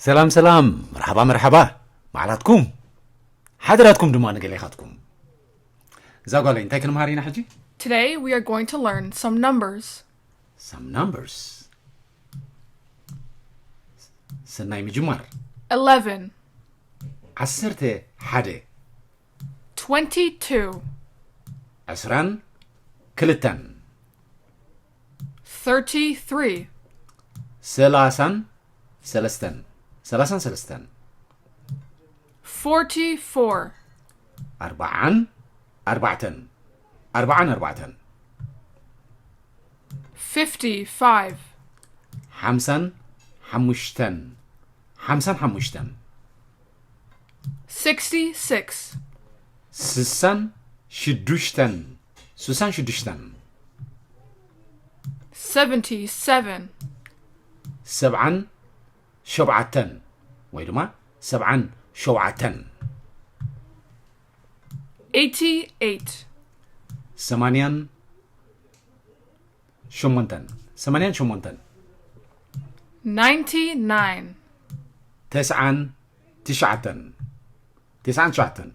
ሰላም ሰላም፣ መርሓባ መርሓባ፣ ማዕላትኩም ሓደራትኩም ድማ ንገሌኻትኩም። እዛ ጓለይ እንታይ ክንምሃር ኢና ሕጂ? Today we are going to learn some numbers. Some numbers. ሰናይ ምጅማር። Eleven, ዓሰርተ ሓደ። twenty-two, ዕስራን ክልተን። thirty-three, ሰላሳን ሰለስተን። ሰላሳን ሰለስተን። forty-four, ኣርባዓን ኣርባዕተን። ኣርባዓን ኣርባዕተን። fifty-five, ሓምሳን ሓሙሽተን። ሓምሳን ሓሙሽተን። sixty-six, ስሳን ሽዱሽተን። ስሳን ሽዱሽተን። seventy-seven, ሰብዓን ሸብዓተን ወይ ድማ ሰብዓን ሸውዓተን። eighty-eight, ሰማንያን ሸሞንተን። ሰማንያን ሸሞንተን። ninety-nine, ተስዓን ትሽዓተን። ተስዓን ትሽዓተን።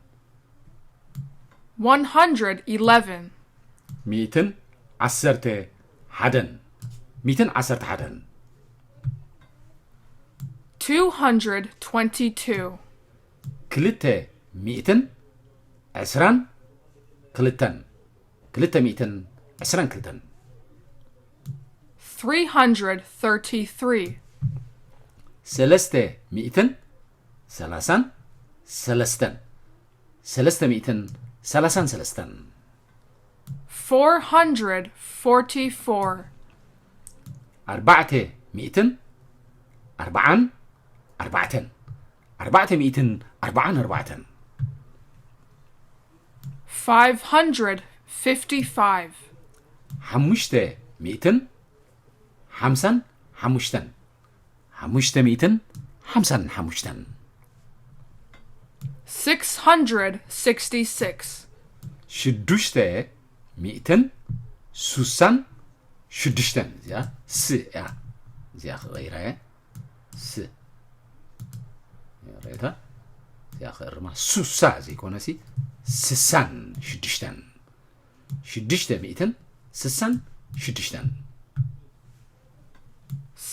one hundred eleven, ሚእትን ዓሰርተ ሓደን። ሚእትን ዓሰርተ ሓደን። two hundred twenty-two, ክልተ ሚእትን ዕስራን ክልተን። ክልተ ሚእትን ዕስራን ክልተን። three hundred thirty-three, ሰለስተ ሚእትን ሰላሳን ሰለስተን። ሰለስተ ሚእትን ሰላሳን ሰለስተን። four hundred forty-four, ኣርባዕተ ሚእትን ኣርባዓን ኣርባዕተን። ኣርባዕተ ሚእትን ኣርባዓን ኣርባዕተን። five hundred fifty-five, ሓሙሽተ ሚእትን ሓምሳን ሓሙሽተን። ሓሙሽተ ሚእትን ሓምሳን ሓሙሽተን። six hundred sixty-six, ሽዱሽተ ሚእትን ሱሳን ሽዱሽተን። እዚኣ ስ እያ። እዚኣ ክቐይራ እየ። ስ ሬታ። እዚኣ ክእርማ። ሱሳ ዘይኮነሲ ስሳን ሽዱሽተን። ሽዱሽተ ሚእትን ስሳን ሽዱሽተን።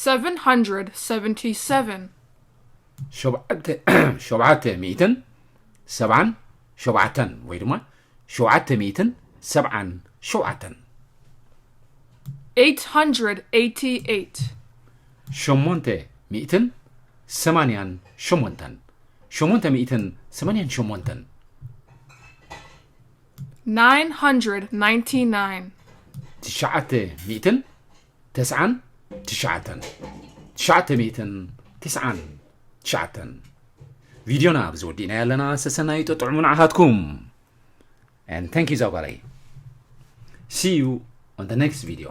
seven hundred seventy-seven, ሸውዓተ ሸውዓተ ሚእትን ሰብዓን ሸውዓተን ወይ ድማ ሸውዓተ ሚእትን ሰብዓን ሸውዓተን። eight hundred eighty-eight, ሸሞንተ ሚእትን ሰማንያን ሸሞንተን። ሸሞንተ ሚእትን ሰማንያን ሸሞንተን። nine hundred ninety-nine, ትሽዓተ ሚእትን ተስዓን ትሽዓተን። ትሽዓተ ሚእትን ተስዓን ትሽዓተን። ቪድዮና ኣብዚ ወዲእና ያለና። ሰሰናዩ ጥዑሙ ንዓኻትኩም። And thank you ዛጓለይ። See you on the next video.